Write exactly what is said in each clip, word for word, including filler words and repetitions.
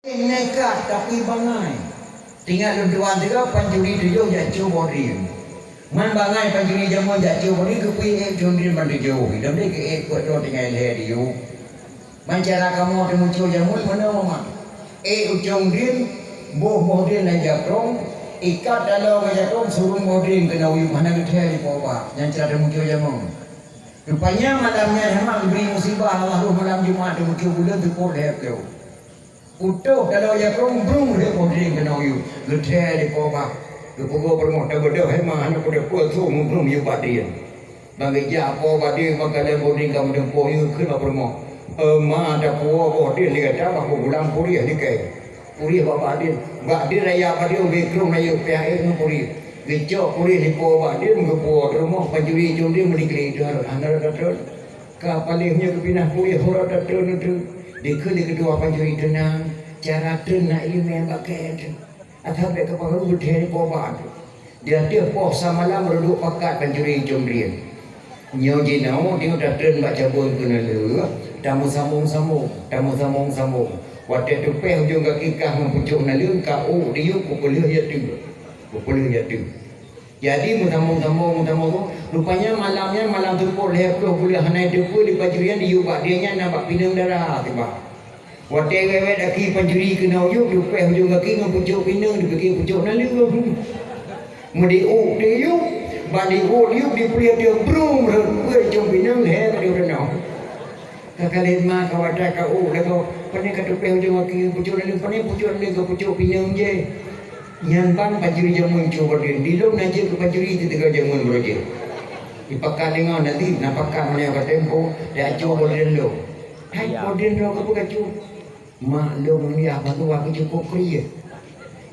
Nekat tapi bangai. Teuingat lôn tuan teuga pancuri tujoh jak cue boh drien. Man bangai pancuri jameun jak cue boh drien, geupui ék cue drien ban tujoh. Idam deh keu ék peuet droe tinggai lhée diyueb. Man cara kamoe teumucue jameun meunoe mak. Ék ucong drien, boh-boh drien lam jakrong, ikat taloe ngon jakrong, surong boh drien keunoe yueb hana geuthée dipoh bak. Nyan cara teumucue jameun. Rupanya malam nyan hana geubri musibah Allah, roh malam Jumat teumucue buleuen teupot lhée ploh. Putôh taloe jakrong brung lheueh boh drien keunoe yueb, geuthée dipoh bak. Geupeugoe peurumoh, tabeudôh hema hana peue-peue, tho mubrung yueb bak drien. Ban geujak poh bak drien, ban kalon boh drien ka meudeueng poh, geukheun bak peurumoh, "Hema tapuwoe boh drien lé gata, bah kugulang purieh likée." Purieh bak bak drien. Bak drien raya bak drien ubé krong rayeuk pih ék ngon purieh. Geucok purieh dipoh bak drien, geupuwoe rumoh, pancuri cong drien meuliklik teuh, hana rot tatrön. Ka paléh nyoe geupinah purieh, hana rot tatrön teuh. Dikheun lé keutua pancuri, "Teunang, cara trön na iéleumé bak kée teuh. Asai bék keuparu geuthée dipoh bak teuh." Di ateueh poh samalam reuduek pakat pancuri cong drien. Nyoe jinoe, nyoe tatrön bak cabeueng keuneulheueh, tameusamong-samong, tameusamong-samong. Watée teupéh ujong gaki kah ngon pucok naleueng, ka ôk diyueb, kupeulheueh i ateueh. Kupeulheueh i ateueh. Jadi meusamong-samong, meusamong-samong. Rupanya malam nyan, malam teupot lhée ploh buleuen hana teupeu di pancuri nyan, diyueb bak drien nyan na bak pineung dara teuh bak. Watée wét-wét gaki pancuri keunoe yueb, teupéh ujong gaki ngon pucok pineung, dipike pucok naleueng. Meudiuk diyueb, ban diuk diyueb, dipeulheueh teuh brung rhot peuet cong pineung lhée ka deuh keunoe. Ka kalon ma ka watée ka ôk lagoe, "Pane ka teupéh ujong gaki pucok naleueng, pane pucok naleueng keu pucok pineung jih." Nyan ban pancuri jameun cue boh drien. Di lôn na jeuet keu pancuri teuga jameun baroe jih. Di pakat deungoe nanti na pakat meunyoe ka tempo, dak cue boh drien lôn. Hai, boh drien droe keupeue ka cue? Mak lôn yah bantuan keu cukôp kriet.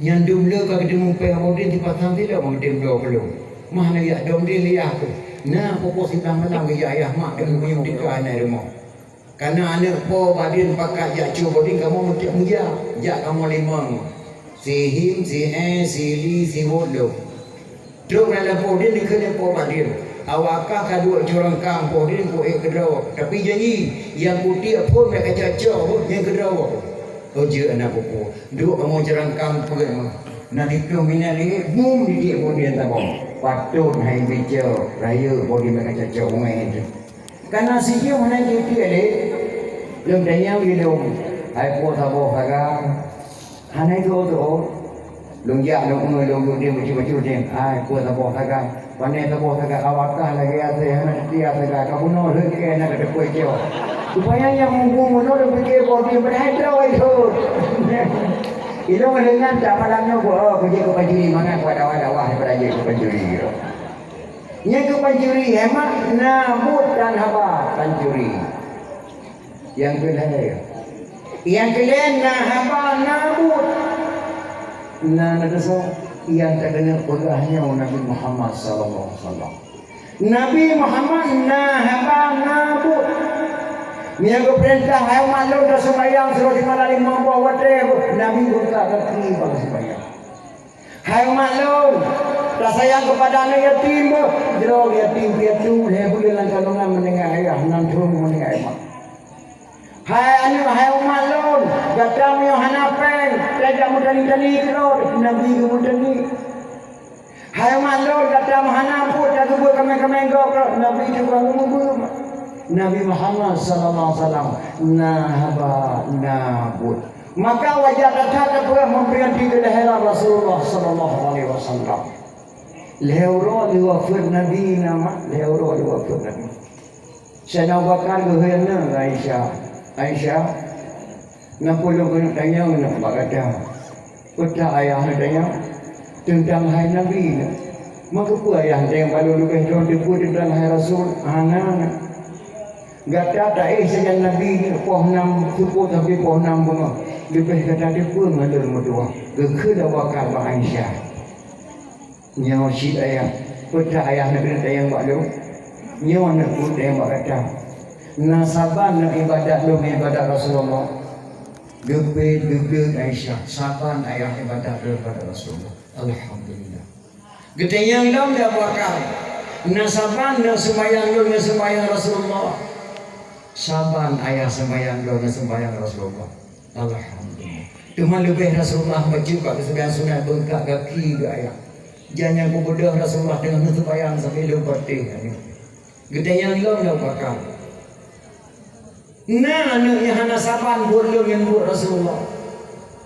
Nyan dum le ka geuteumu péng boh drien sipasang silop ngon tem bloe keu lôn. Mah na yak dom drien lé yah keuh. Na pukul siblaih malam geujak ayah mak deungon miyueb tika inan rumoh. Kana aneuk po bak drien pakat jak cue boh drien, kamoe meutiek meujak. Jak kamoe limong. Si Him, si Éh, si Li, si Wot lôn. Trok na lam poh drien dikheun lé po bak drien, "Awak kah ka duek cue rangkang poh drien ku ék keudroe, tapi janji nyang kutiek phon bèk kacok-cok nyang keudroe." "Oh jeuet aneuk pupu, duek kamoe cue rangkang peuet mah." Na siploh minèt lé, bum, ditiek poh drien saboh. Patôt hai bico, rayeuk poh drien bèk kacok-cok, ungèe teuh. Kana sijeuem hana jitiek lé, lôn tanyong di lôn, "Hai po saboh saga?" Hana jiteuôt-teuôt. Lôn jak lôn eu lôn duek drien bacut-bacut drien. Ai, peue saboh sagai. Pane saboh sagai, awak kah lagèe asèe hana teutia sagai. Ka bunoe lheueh kèe na ka teupeu cok. Rupanya nyang mubu bunoe lôn pike poh drien padahai droe thon. Ilôn lheueh nyan that malam nyoe ku, oh, kujeuet keu pancuri mangat ku dawa-dawa daripada jeuet keu pancuri. Nyan keu pancuri, hemat na buet tan haba pancuri. Nyang keulhèe, nyang keulhèe na haba na buet. Na, na teusoe nyang tadeungoe peugah nyoe Nabi Muhammad sallallahu alaihi wasallam. Nabi Muhammad na haba na buet. Meunyoe geupeurintah, "Hai umat lôn, taseumayang sidroe simalam limong boh watèe," Nabi buka gaki bak seumayang. "Hai umat lôn, tasayang keupada aneuk yatim beuh." Droe yatim piatu lhèe buleuen lam kandongan meuninggai ayah, nam thôn meuninggai mak. "Hai aneuk, hai umat lôn, gata meunyoe hana pèng, tajak meutani-tani keudroe." Nabi geumeutani. "Hai umat lôn, gata meuhana buet, tageubeuet kaméng-kaméng gob keudroe." Nabi juga geumeubeuet. Nabi Muhammad sallallahu alaihi wasallam na haba na buet. Maka wajar that-that tapeugah meupeureuganti keu lahé Rasulullah sallallahu alaihi wasallam. Lhèe uroe lheueh wafeuet Nabi na mak, lhèe uroe lheueh wafeuet Nabi. Saidina Abu Bakar geuhôi aneuk Aisyah, "Aisyah, na peue lôn keuneuk tanyong nyoe bak gata." "Peue that ayah neutanyong?" "Teuntang hai Nabi nyoe." "Meukeue peue ayah neutanyong bak lôn leubeh droe teupeue teuntang hai Rasul?" "Hana na. Gata taéh sajan Nabi nyoe poh nam seupôt sampoe poh nam beungoh, leubeh gata teupeue ngon lôn meutuwah," geukheun Abu Bakar bak Aisyah. "Nyoe cit ayah, peue that ayah neukheun tanyong bak lôn? Nyoe neukheun tanyong bak gata. Na saban nyoe ibadat lôn ngon ibadat Rasulullah?" Geupeuet, geupeuet Aisyah, "Saban ayah ibadat lôn ibadat Rasulullah." Alhamdulillah. Geutanyong lom lé Abu Bakar, "Na saban nyoe seumayang lôn ngon seumayang Rasulullah?" "Saban ayah seumayang lôn ngon seumayang Rasulullah." Alhamdulillah. Teuma leubeh Rasulullah bacut bak keuseumayang sunat beungkak gaki geuh ayah. Janyan kubeudôh Rasulullah teungoh neuseumayang sampoe lom patéh nyan. Geutanyong lom lé Abu Bakar, "Na aneuëk nyang hana saban buet lôn ngon buet Rasulullah?"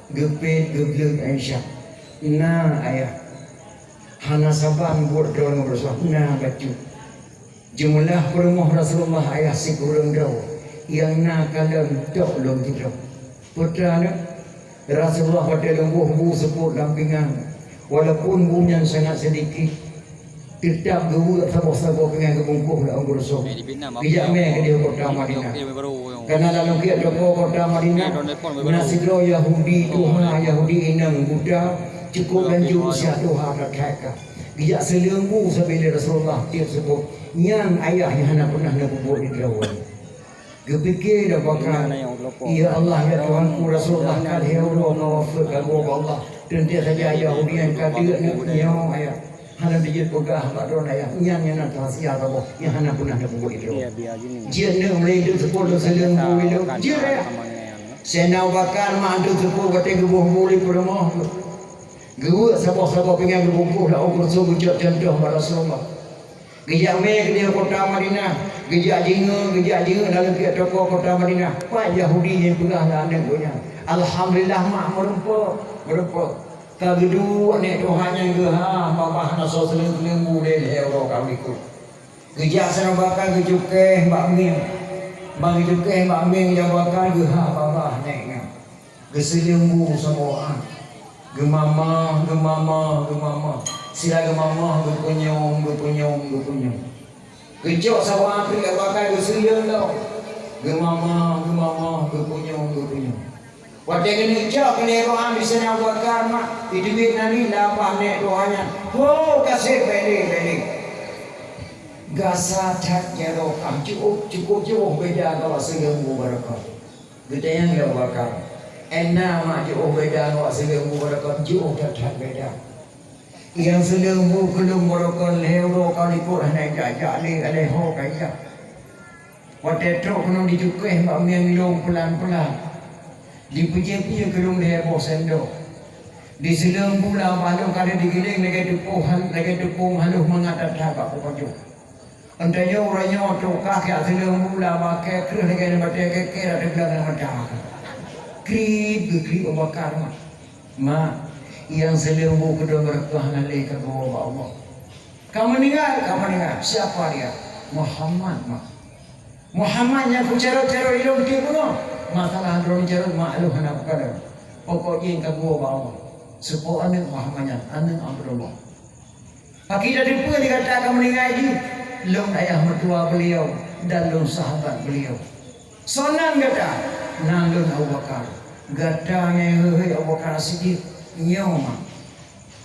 Geupet, geubleuet Aisyah, "Na, ayah. Hana saban buet droeneuh ngon Rasulullah, na bacut. Jeumeulah peurumoh Rasulullah ayah sikureueng droe, nyang na kalon tok lôn sidroe." Peue teuma, Rasulullah watée leumbôh bu seupôt lam pingan, walaupun bu nyan sangat seudikit, teutab geuweuek saboh-saboh pingan geubungkôh lam ongkot rusoh. Geujak mé keudéh kota Madinah. Kana lam lungkiek toko kota Madinah, na sidroe Yahudi tuha, Yahudi inong buta, cukôp lanjut usia tuha that-that ka. Geujak seuleueng bu sabe lé Rasulullah tieb seupôt, nyan ayah nyang hana peunah neupeubuet di droe. Geupike Abu Bakar, "Ya Allah, ya Tuhanku, Rasulullah ka lhée uroe ka wafeuet, ka geuwoe bak Allah. Teuntée saja Yahudi nyan ka deuek nyoe ayah. Hana jeuet peugah bak droeneuh ayah, nyan nyang na rahsia saboh nyang hana peunah neupeubuet di droe." Jeuet neuh meulintô seupôt lôn seuleueng bu ilôn. Jeuet ayah. Saidina Abu Bakar mak antu seupôt watée geuboh bu lé peurumoh. Geuweuek saboh-saboh pingan geubungkôh lam ongkot rusoh geucok contoh bak Rasulullah. Geujak mé keudéh kota Madinah, geujak jingeue, geujak jingeue lam lungkiek toko kota Madinah. Pat Yahudi nyang peugah lé aneuëk geuh nyan, "Alhamdulillah mak, meurumpok, meurumpok. Ka geuduek aneuëk tuha nyan geuha babah na soe seuleueng-seuleueng bu lé lhée uroe ka likot." Geujak Saidina Abu Bakar geucukéh bak mieng. Ban geucukéh bak mieng, Abu Bakar geuha babah aneuëk nyan. Geuseuleueng bu saboh, geumamah, geumamah, geumamah. Sira geumamah, geupeunyong, geupeunyong, geupeunyong. Geucok saboh api Abu Bakar geuseuleueng lom. Geumamah, geumamah, geupeunyong, geupeunyong. Watée geuneuk cok keuneuk roh di Saidina Abu Bakar mak, jiteubiet nani lam babah aneuëk tuha nyan. Ho, ka sép bèk lé, bèk lé. Gasa that jaroe ka, cukup, cukup jroh beda ngon seuleueng bu barokon. Geutanyong lé Abu Bakar, "Ena mak jeuôh beda ngon seuleueng bu barokon?" "Jeuôh that-that beda. Nyang seuleueng bu keu lôn barokon lhée uroe ka likot hana jak-jak lé, alah ho ka jak. Watée trok keunoe jicukéh bak mieng lôn peulan-peulan, jipeujeuet-peujeuet keu lôn lhée boh sendok. Di seuleueng bu lam babah lôn ka lheueh digiléng lagée teupông hal-, lagée teupông halôh mangat that-that bak kupajoh. Enteuk nyoe uroe nyoe trok kah jak seuleueng bu lam akhé kreueh lagée nyan batée kée-kée dak teugleng lam mata." Kriet geukriet Abu Bakar mak. "Mak, nyang seuleueng bu keu droeneuh barokon hana lé, ka geuwoe bak Allah." "Ka meuninggai?" "Ka meuninggai." "Siapa dia?" "Muhammad mak." "Muhammad nyang kucarot-carot ilôn tieb beungoh?" "Masalah droeneuh carot mak lôn hana kukalon. Pokok jih ka geuwoe bak Allah." "Soe po aneuëk Muhammad nyan?" "Aneuëk Abdullah." "Pakri tateupeue lé gata ka meuninggai jih?" "Lôn ayah meutuwa beuliau dan lôn sahabat beuliau." "Soe nan gata?" "Nan lôn Abu Bakar." "Gata nyan heuheueh Abu Bakar Siddiq?" "Nyoe mak."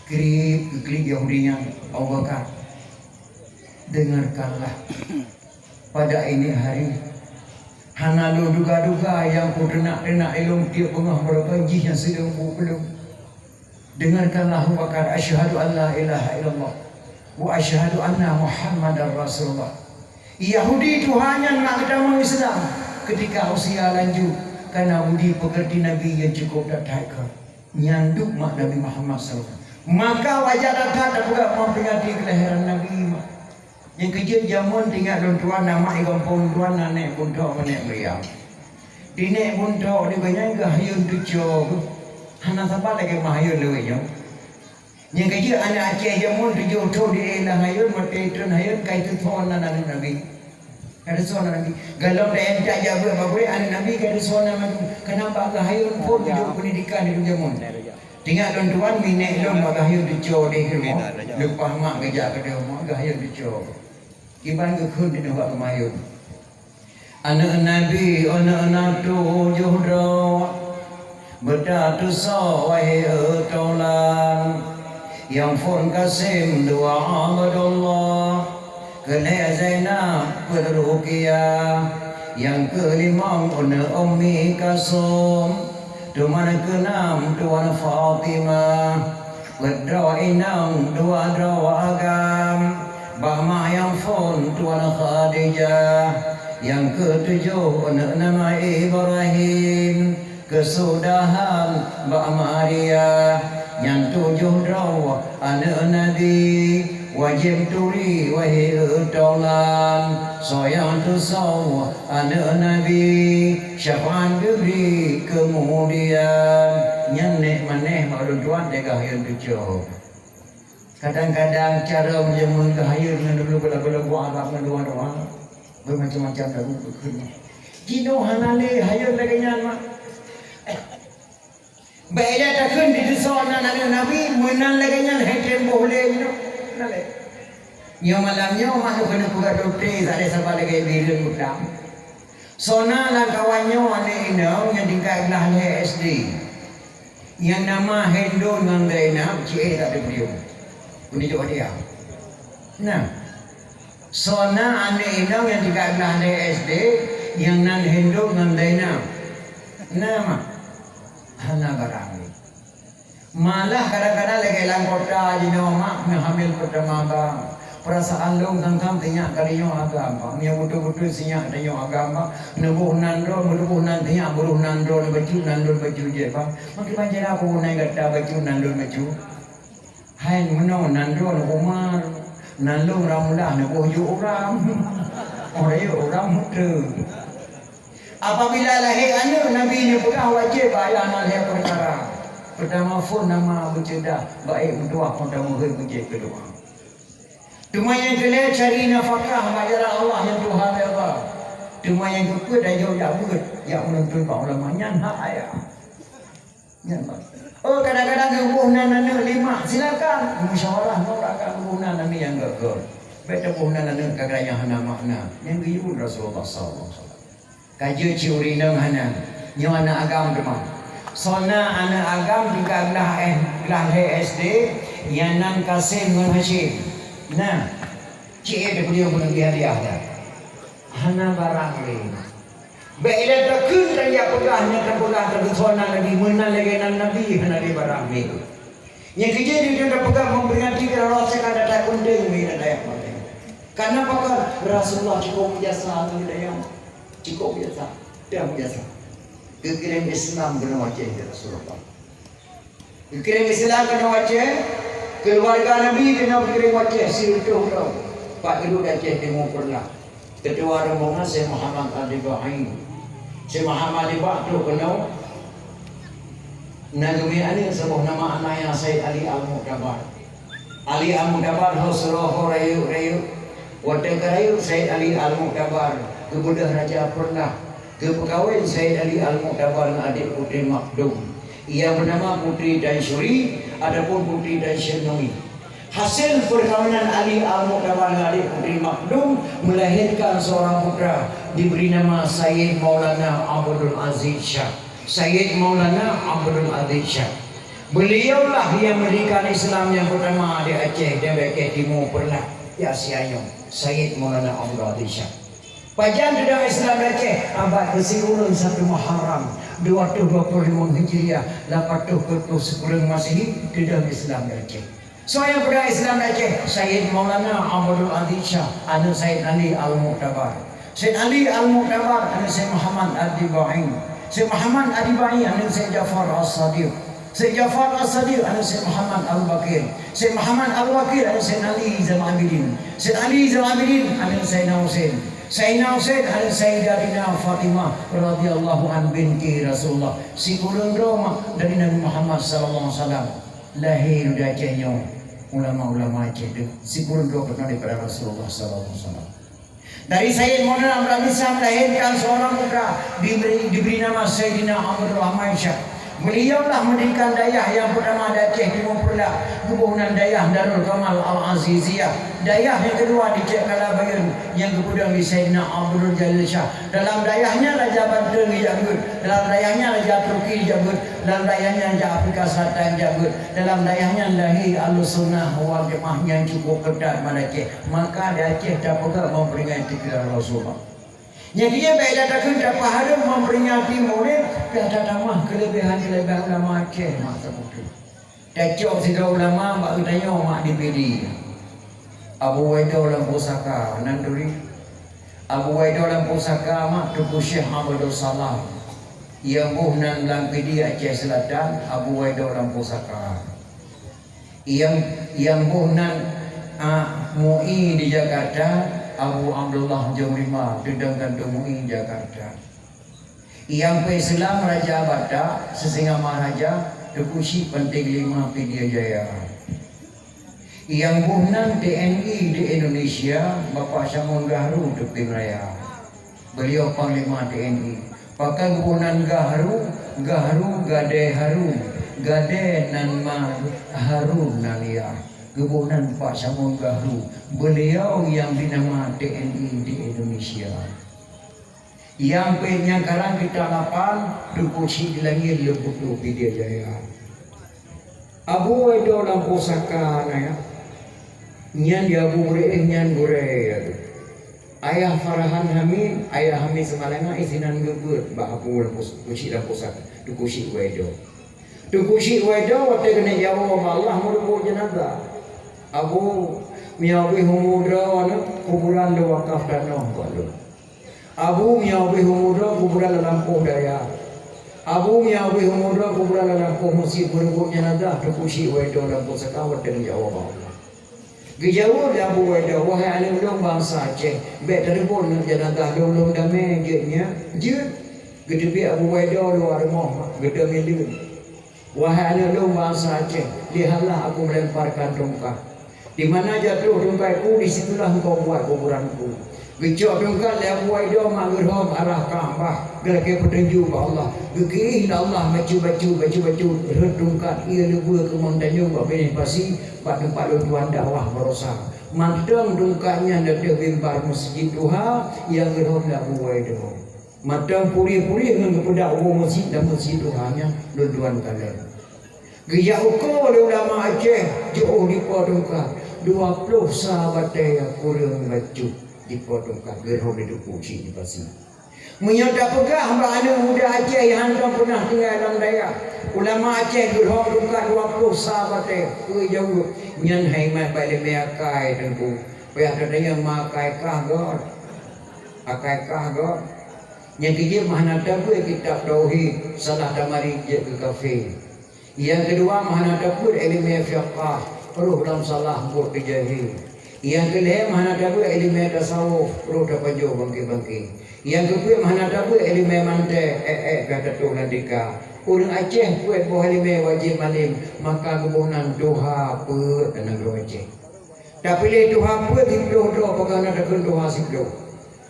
Kriet geukriet Yahudi nyan, "Abu Bakar, dengarkanlah. Pada ini hari, hana lôn duga-duga nyang kuteunak-teunak ilôn tieb beungoh barokon jih nyang seuleueng bu keu lôn. Dengarkanlah Abu Bakar, asyhadu an la ilaha illallah wa asyhadu anna Muhammadar Rasulullah." Yahudi tuha nyan mak geutamong Islam keutika usia lanjut, kana budi peukeurti Nabi nyang cukup that-that ka. Nyan duek mak Nabi Muhammad sallallahu alaihi wasallam. Maka wajar that-that tapeugah meuperingati keulahiran Nabi mak. Nyang keujeuet jameun teuingat lôn tuan, na mak i gampông lôn tuan na nèk Bun Thok ngon nèk Mariam. Di nèk Bun Thok di gobnyan geuhayôn tucoe geuh. Hana saban lagée meuhayôn lawét nyoe. Nyang keujeuet aneuk Aceh jameun tujoh thon di lam hayôn, watée trön hayôn ka iteusoe nan aneuk Nabi. Ka iteusoe nan Nabi. Galom dayah jak beuet bak gurée aneuk Nabi ka iteusoe nan madu. Keunong bak geuhayôn phon tujoh peundidikan di jameun. Teuingat lôn tuan, minék lôn bak geuhayôn tucoe deh rumoh. Leupah mak geujak keudeh rumoh geuhayôn tucoe. Kiban geukheun teungoh bak geumayôn. Aneuk Nabi, aneuk na tujoh droe, beutatusoe wahé tolan. Nyang phon Kasim dua Abdullah, keulhèe Zainab peuet Ruqyah, nyang keulimong aneuk Ummi Kalsum, teuma keunam tuan Fatimah, peuet droe inong dua droe agam, bak mak nyang phon tuan Khadijah, nyang keutujoh aneuk nama Ibrahim, Keusudahan bak Maria, nyan tujoh droe aneuk Nabi, wajéb turi wahé eutolan, soe nyang tusoe aneuk Nabi, syafaat geubri keumudian. Nyan nék manèh bak ulôn tuan degah yôn tujoh. Kadang-kadang cara meunyoe meuhayôn ngon dulu bela-bela buah Arab ngon dua-dua, bermacam-macam lagu beukheun. Jinoe hana lé hayôn lagèe nyan, mak. Bèk ilèe takheun di desa nan aneuk Nabi, meunan lagèe nyan hai tem boh lé jinoe. Hana lé. Nyoe malam nyoe mak keuneuk peugah dote sabe-sabe lagèe bireuen butang. Sona lam kawan nyoe aneuk inong nyang tingkat glah lhèe S D. Nyang nama Hindun ngon Zainab, ci éh ka teupeudeueng. Keuneuk jok hadiah. Nah. Sona aneuk inong nyang tingkat glah lhèe S D, nyang nan Hindun ngon Zainab. Nah, mak. Hana barang lé. Malah kadang-kadang lagèe lam kota jinoe mak, meuhamil peutama bang. Peurasaan lôn kang-kang sinyak keu tanyoe agam bang. Meunyoe beutôi-beutôi sinyak tanyoe agam bang. Neuboh nan droe, meutuboh nan sinyak, buroh nan droe, neubacut nan droe, bacut jeuet bang. Makin panjang aku nai gata bacut nan droe bacut. Hai meunoe nan droe neuboh mar, nan lôn rameulah neuboh yôk uram. Oh yôk uram muteue. Apabila lahé aneuk Nabi neupeugah wajéb bak ayah na lhèe peukara. Peutama phôn nama beuceudah, bak ék meutuah phôn tameuhôi beujeuet keu doa. Teuma nyang keulhèe cari nafakah bak jalan Allah nyang tuha redha. Teuma nyang keupeuet ayo jak beuet, jak meununtut bak ulama nyan hak ayah. Nyan, Pak. Oh, kadang-kadang geuboh nan aneuk lima, silakan. Musyawarah ngon ureueng agam geuboh nan aneuk nyang geuh-geuh. Bèk taboh nan aneuk kadang-kadang nyang hana makna. Nyang geuyue Rasulullah sallallahu alaihi wasallam. Ka jeuet cit ureueng inong hana. Nyoe aneuk agam teuma. Sona aneuk agam tingkat glah eh, glah lhèe S D, nyang nan Kasim ngon Hasyim. Nah, cit eh teupeudeueng peuneubri hadiah dah. Hana barang lé. Bèk ilèe takheun tan jak peugah nyang tapeugah teupeue sona lagi meunan lagèe nan Nabi hana lé barang lé. Nyang keujeuet di tapeugah memperingati keu Rasulullah ka data kunténg lé dan dayah maté. Karena pakon Rasulullah cukup meujasa ngon dayah. Cukup meujasa. Dah meujasa. Geukirém Islam keunoe Aceh ya Rasulullah. Geukirém Islam keunoe Aceh, keuluwarga Nabi keunoe geukirém Aceh sireutôh droe. Pat geuduek di Aceh Timu Peureulak. Keutua rombongan Syekh Muhammad Al-Dibai. Syekh Muhammad Al-Dibai trok keunoe na geumé aneuk saboh nama anaknya Said Ali Al-Mu'tabar. Ali Al-Mu'tabar ho surôh ho rayeuk-rayeuk. Watèe ka rayeuk Said Ali Al-Mu'tabar geubeudôh Raja Peureulak. Geupeukawen Said Ali Al-Mu'tabar ngon adék Putri Makdum, nyang beunama Putri Dansuri ataupun Putri Dansuri. Hasil peukawinan Ali Al-Mu'tabar ngon adék Putri Makdum melahirkan seorang putra diberi nama Sayyid Maulana Abdul Aziz Syah. Sayyid Maulana Abdul Aziz Syah. Beliaulah yang mendirikan Islam yang pertama di Aceh dan Aceh Timur Peureulak di Asia nyoe, Sayyid Maulana Abdul Aziz Syah. Pajan teudong Islam di Aceh? Abad keusikureueng satu Muharram, dua ratus dua puluh lima Hijriah, lapan ratus dua puluh sikureueng Masehi, teudong Islam di Aceh. Soe nyang peugah Islam di Aceh? Sayyid Maulana Abdul Aziz Syah, aneuk Sayyid Ali Al-Mu'tabar. Sayyid Ali Al-Mu'tabar, aneuk Sayyid Muhammad Ad-Dibai. Sayyid Muhammad Ad-Dibai, aneuk Sayyid Ja'far As-Sadiq. Sayyid Ja'far As-Sadiq, aneuk Sayyid Muhammad Al-Baqir. Sayyid Muhammad Al-Baqir, aneuk Sayyid Ali Zainal Abidin. Sayyid Ali Zainal Abidin, aneuk Sayyidina Husain. Sayyidina Husain, aneuk Sayyidatina Fatimah radhiyallahu anha binti Rasulullah. Sikureueng droe mak dari Nabi Muhammad sallallahu alaihi wasallam. Lahé di Aceh nyoe, ulama-ulama Aceh tu. Sikureueng droe peunoh daripada Rasulullah sallallahu alaihi wasallam. Dari Sayyid Maulana Abdul Aziz Syah melahirkan seorang putra diberi, diberi nama Sayyidina Abdul Rahman Syah. Beliaulah mendirikan dayah yang pertama di Aceh Timur Peureulak, geuboh nan dayah Darul Kamal Al-Aziziyah. Dayah yang kedua di Cek Kala Bayeuen yang geupeudong di Sayyidina Abdul Jalil Syah. Dalam dayahnya Raja Banten geujak beuet, dalam dayahnya Raja Turki geujak beuet, dalam dayahnya Raja Afrika Selatan geujak beuet, dalam dayahnya lahé Ahlussunnah wal Jamaah nyang cukup keutat bak Aceh. Maka di Aceh tapeugah memperingati keuhilapan Rasulullah. Nyang keu jeuet bèk that takheun tapahareuem memperingati Maulid, pih tatamah keulebihan-keulebihan ulama Aceh masa boh. Tacok sidroe ulama bak geutanyoe mak di Pidie. Abu Waido lam pusaka, nan turi. Abu Waido lam pusaka mak Teungku Syekh Abdul Salam. Nyang boh nan lam Pidie Aceh Selatan, Abu Waido lam pusaka. Nyang, nyang boh nan, a, MUI di Jakarta, Abu Abdullah Jong Rima, teudong kantô MUI Jakarta. Nyang peuislam Raja Batak, Sisingamaraja, Teungku Chik Panté Lima Pidie Jaya. Nyang boh nan T N I di Indonesia, Bapak Syamon Gahru Teupin Raya. Beliau Panglima T N I. Pakon geuboh nan Gahru, Gahru gadée harum, gadée nan ma harum nan yah. Geuboh nan Pak Syamon Gahru. Beliau nyang bernama T N I di Indonesia. Nyang peuet nyang karang kitab lapan, Teungku Chik di Langit Leubutu Pidie Jaya. Abu Waido lam pusaka na ya. Nyan di Abu Meureeh nyan gurée ya tu. Ayah Farhan Hamid, Ayah Hamid Seumalanga isinan geubeuet bak Abu lam pus-, Teungku Chik lam pusaka, Teungku Chik Waido. Teungku Chik Waido watée keuneuk jawoe bak Allah meureumpok jenazah. Abu, meunyoe ubé umu droe aneuk kuburan lôn wakaf tanoh bak lôn. Abu, meunyoe ubé umu droe kuburan lam lampôh dayah. Abu, meunyoe ubé umu droe kuburan lam lampôh meuseujid meureumpok jenazah Teungku Chik Waido lam pusaka watée keuneuk jawoe bak Allah. Geujaweueb lé Abu Waido, "Wahai aneuk lôn bansa Aceh, bék tareubon ngon janazah lôn, lôn damé jeuet nyan." Jeuet. Geuteubiet Abu Waido luwa rumoh, geudong ileuen. "Wahai aneuk lôn bansa Aceh, lihatlah aku melemparkan tungkat. Di mana jatuh tungkatku, di situlah engkau buat kuburanku." Geucok tungkat lé Abu Waido mak geurhom arah Ka'bah, geulakée peutunjuk bak Allah. Geukiih lé Allah bacut-bacut, bacut-bacut, rhot tungkat, ie leubeue keu mantanyong bak binéh pasi, bak teumpat lôn tuan dakwah baroesa. Mantong tungkat nyan ateueh mimbar meuseujid tuha nyang geurhom lé Abu Waido. Mantong puri-puri ngon geupeugah ubak meuseujid dan meuseujid tuha nyan lôn tuan kalon. Geujak uko lé ulama Aceh, jiôh dipo tungkat, dua ploh sa batée kureueng bacut dipo tungkat geurhom lé Teungku Chik di pasi. Meunyoe tapeugah bak aneuk muda Aceh nyang hántom peunah tinggai lam dayah, ulama Aceh geurhom tungkat dua ploh sa batée, peue jaweueb, nyan hai mat bak ileumèe akai Teungku. Payah tatanyong ma akai kah göt. Akai kah göt. Nyang keujeuet meuhana tabeuet kitab tauhid, salah tamari jeuet keu kafé. Nyang keudua, meuhana tabeuet ileumèe fiqah, roh lam salah buet keu jahé. Nyang keulhèe, meuhana tabeuet ileumèe tasawuf, roh tapajoh bangké-bangké. Nyang keupeuet, meuhana tabeuet ileumèe mantek, ék-ék ka tatuh lam tika. Ureueng Aceh peuet boh ileumèe wajéb malém, maka geuboh nan tuha peuet lam nanggroe Aceh. Tapiléh tuha peuet siploh droe, pakon hana takheun tuha siploh.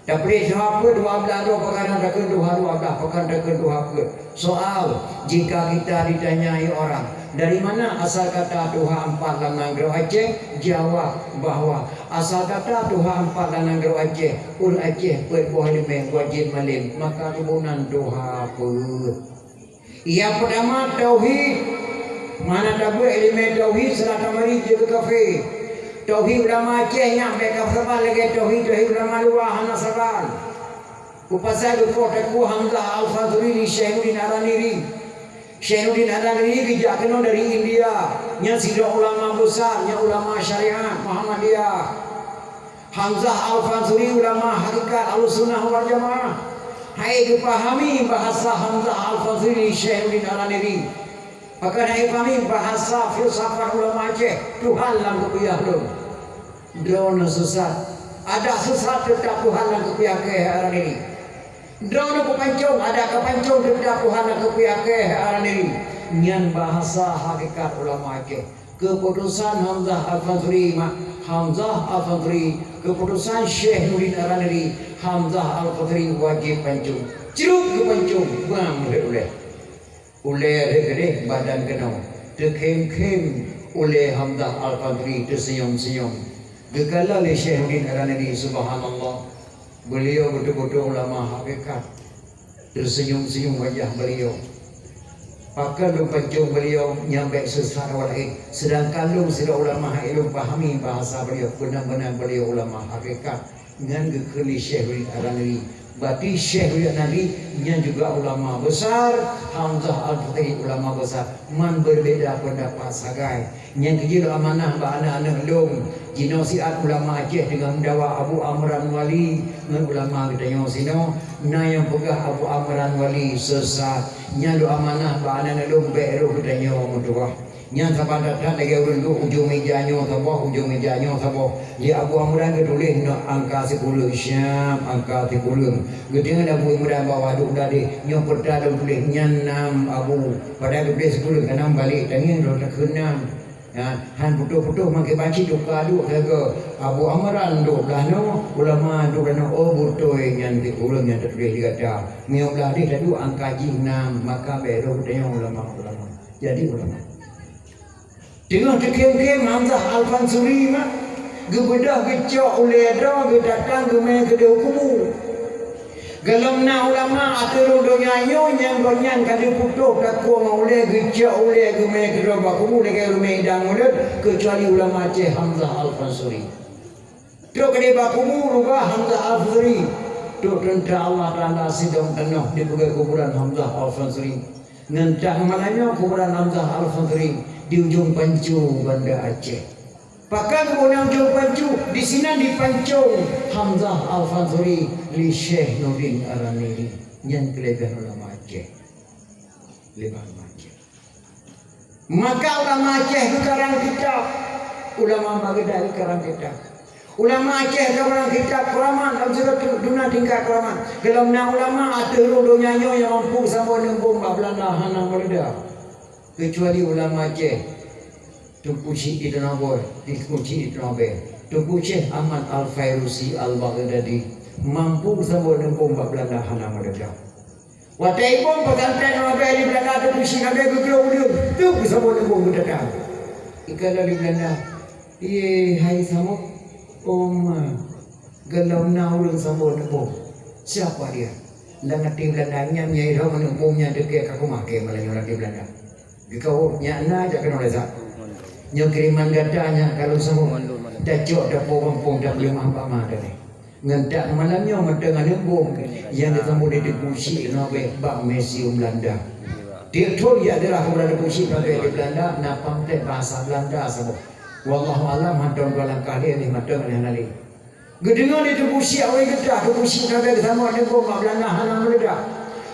Tapiléh tuha peuet dua blaih droe, pakon hana takheun tuha dua blaih, pakon takheun tuha peuet. Soal, jika kita ditanyai orang, "Dari mana asal kata tuha empat lam nanggroe Aceh?" Jawab bahwa asal kata tuha empat lam nanggroe Aceh, ureueng Aceh peuet boh ileumèe wajéb malém, maka geuboh nan tuha peuet. Nyang peutama, tauhid. Meuhana tabeuet ileumèe tauhid, salah tamari jeuet keu kafé. Tauhid ulama Aceh nyan bèk ka saban lagèe tauhid, tauhid ulama luwa hana saban. Peue pasai geupoh Teungku Hamzah Al-Fansuri di Syekh Nuruddin Al-Raniri. Syekh Nuruddin Al-Raniri geujak keunoe dari India. Nyan sidroe ulama besar, nyan ulama syariat Muhammadiyah. Hamzah Al-Fansuri ulama hakikat Ahlussunnah wal Jamaah. Hai geupahami bahasa Hamzah Al-Fansuri Syekh Nuruddin Al-Raniri. Pakon hai pahami bahasa filsafat ulama Aceh, Tuhan lam kupiah lôn. Droeneuh sesat, adak sesat teutap Tuhan lam kupiah keu Al-Raniri. Droeneuh kupancong, adak kapancong teutap Tuhan lam kupiah keu Al-Raniri. Nyan bahasa hakikat ulama Aceh. Keuputusan Hamzah Al-Fansuri, mak, Hamzah Al-Fansuri, keuputusan Syekh Nuruddin Al-Raniri, Hamzah Al-Fansuri wajéb pancong. Cruk geupancong, bang lheueh ulèe. Ulèe lheueh keudeh badan keunoe. Teukhém-khém ulèe Hamzah Al-Fansuri teuseunyom-seunyom. Geukalon lé Syekh Nuruddin Al-Raniri, subhanallah. Beliau beutôi-beutôi ulama hakikat. Teuseunyum-senyum wajah beliau. Pakon lôn pancong beliau nyang bèk sesat awak laén, seudangkan lôn sidroe ulama hai lôn pahami bahasa beliau, beuna-beuna beliau ulama hakikat. Nyan geukheun lé Syekh Walid Al-Raniri. Berarti Syekh Walid Al-Raniri nyan juga ulama besar, Hamzah Al-Fansuri ulama besar, man berbeda pendapat sagai. Nyang keujeuet lôn amanah bak aneuk-aneuk lôn, Jinoe siat ulama Aceh teungoh meudawa Abu Amran Wali ngon ulama geutanyoe sinoe, na nyang peugah Abu Amran Wali sesat. Nyan lôn amanah bak aneuk-aneuk lôn, bèk rôh geutanyoe meutuwah. Nyan saban that-that lagèe ureueng duek ujong meuja nyoe saboh, ujong meuja nyoe saboh. Lé Abu Amran geutuléh nyoe angka sikureueng, siap angka sikureueng. Geudeungoe Abu Imran bahwa duek gadeh nyoe peureuta lôn tuléh nyan nam Abu. Padahai geutuléh sikureueng, ka nam balek tangieng droe takheun nam. Ya, han putôh-putôh makai banci tuka duek sagoe. Abu Amran duek blaih nyoe, ulama duek blaih nyoe, oh beutôi nyan di ureueng nyang tatuléh di gata. Meunyoe blaih deh taduek angka jih nam, maka bèk rôh geutanyoe ulama-ulama. Jadi ulama. Teungoh teukhém-khém Hamzah Al-Fansuri mak, geubeudôh geucok ulèe droe geutatang geumè keudéh kubu. Gohlom na ulama ateueh rhueng donya nyoe nyang gobnyan ka geuputôh takue ngon ulèe, geucok ulèe geumè keudroe bak kubu lagèe ureueng mè idang mulod, keucuali ulama Aceh Hamzah Al-Fansuri. Trok keudéh bak kubu rubah Hamzah Al-Fansuri. Trok teuntèe Allah Taala sidong tanoh dipeugöt kuburan Hamzah Al-Fansuri. Ngon tak malam nyoe kuburan Hamzah Al-Fansuri di ujong pancu Banda Aceh. Pakon geuboh na ujong pancu, disinan dipancong Hamzah Al-Fansuri lé Syekh Nurdin Ar-Ramili. Nyan keuleubèhan ulama Aceh. Keuleubèhan ulama Aceh. Maka ulama Aceh geukarang kitab, ulama Baghdad geukarang kitab. Ulama Aceh geukarang kitab keuramat, Abdul Duna tingkat keuramat. Gohlom na ulama ateueh rhueng donya nyoe nyang mampu sampoe neumbông bak Beulanda hana meureuda. Keucuali ulama Aceh, Teungku Chik di Teunaboh, Teungku Chik di Teunaboh, Teungku Syekh Ahmad Al-Fairusi Al-Baghdadi mampu sampoe neumbông bak Beulanda hana meureuda. Watèe ibông pesantren Teunaboh di Beulanda, Teungku Chik Teunaboh geuglok ulèe, teuk sampoe neumbông geutatang. Ikalon di Beulanda, "Ié, hai sampoe, oh ma, gohlom na ureueng sampoe neumbông. Siapa dia?" Lam até Beulanda nyan, nyang irhom aneuk bông nyan teuka ka kumaké malam nyoe lam até Beulanda. Geukawöm nyak na jak keunoe lé Zak. Nyoe kiriman gata nyak ka lôn sambông. Tacok tapo gampông, tapeuleumah bak ma teuh. Ngon tak malam nyoe mantong aneuk bông nyang geusambông di Teungku Chik Teunaboh bak museum Beulanda. Tiep thon jak dirah keupada Teungku Chik Teunaboh di Beulanda, na pamflet bahasa Beulanda saboh. Wallahu alam, hantom dua langkah lé, lé mantong lé hana lé. Geudeungoe lé Teungku Chik awai geutah, Teungku Chik Teunaboh geusamot neumbông bak Beulanda hana meureuda.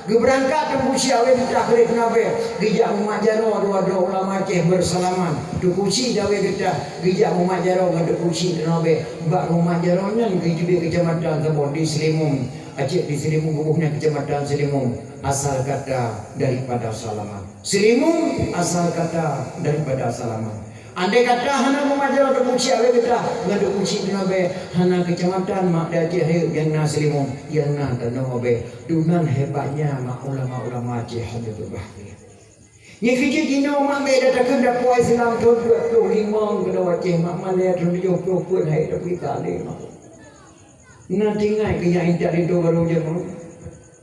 Geubeurangkat Teungku Chik awai geutah keu lé Teunaboh, geujak mumat jaroe dua droe ulama Aceh beusalaman. Teungku Chik Teunaboh geutah geujak mumat jaroe ngon Teungku Chik Teunaboh. Bak mumat jaroe nyan geuteubiet keucamatan saboh di Seulimum. Aceh di Seulimum, geuboh nyan keucamatan Seulimum, asal kata daripada salaman. Seulimum asal kata daripada salaman. Andai kata hana mumat jaroe Teungku Chik awai geutah ngon Teungku Chik Teunaboh, hana keucamatan mak di Aceh hai nyang na Seulimum, nyang na tanoh Teunaboh. Dum nan hebatnya mak ulama-ulama Aceh hana beubah. Nyan keuh jinoe mak bèk takheun dakwah Islam thon dua ploh limong keunoe Aceh, mak malèe thon tujoh ploh peuet hai tapi tak lé mak. Na teuingat keu nyang intat linto barô jameun?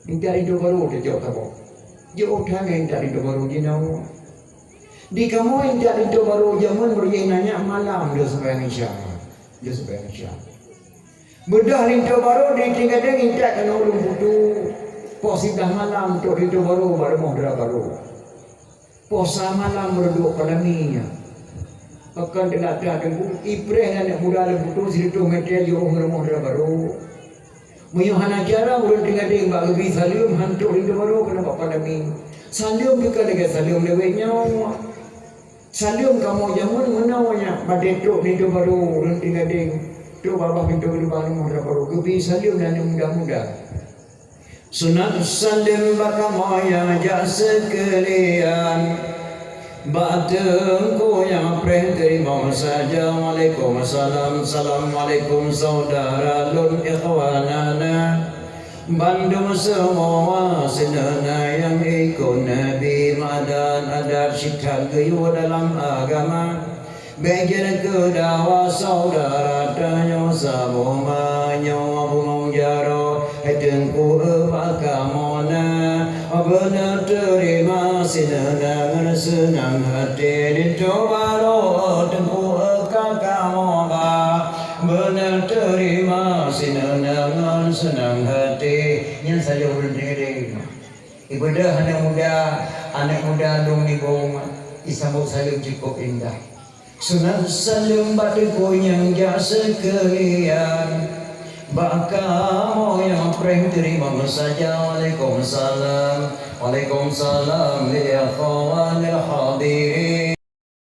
Intat linto barô teucok saboh. Jiôh that ngon intat linto barô jinoe. Di kamoe intat linto barô jameun meureuéh na nyak malam deuh seumbahyang Isya. Deuh seumbahyang Isya. Beudôh linto barô di Trienggadeng intat keunoe ulôn putu. Poh siblaih malam trok linto barô bak rumoh dara barô. Poh sa malam meureudok Padami nyan. Pakon teulat that Teungku, ipreh aneuk muda lôn putu sireutôh meter jiôh rumoh dara barô. Meunyoe hana cara ureueng Trienggadeng bak geubi saleuem han trok linto barô keunan bak Padami. Saleuem teuka lagèe saleuem lewat nyoe. Saleuem kamoe jameun meunoe nyan, batèe trok linto barô ureueng Trienggadeng. Trok babah pintoe geureuba rumoh dara barô geubi saleuem aneuk muda-muda. Sunat saleuem bak kamoe jak seukeulian. Bak teungku nyang preh teurimong saja. Waalaikumsalam. Assalamualaikum saudara lôn ikhwanana. Bandum seumua sineuna nyang ikot Nabi, madan adat sit that geuyue dalam agama. Bèk jeuet keu dawa saudara tanyoe saboh ma nyoe bungong jaroe, hai Teungku eu bak kamoe na. Beuneuteurima sineuna ngon seunang hati linto barô Teungku eu ka kamoe ba. Beuneuteurima sineuna ngon seunang hati. Nyan sajoe ureueng Trienggadeng. Ibeudôh aneuk muda, aneuk muda lôn nibong, isambot saleuem cukôp indah. Sunat saleuem bak teungku nyang jak seukeulian. Bak kamoe nyang preh teurimong saja. Waalaikumsalam. Waalaikumsalam lil ikhwanil hadirin.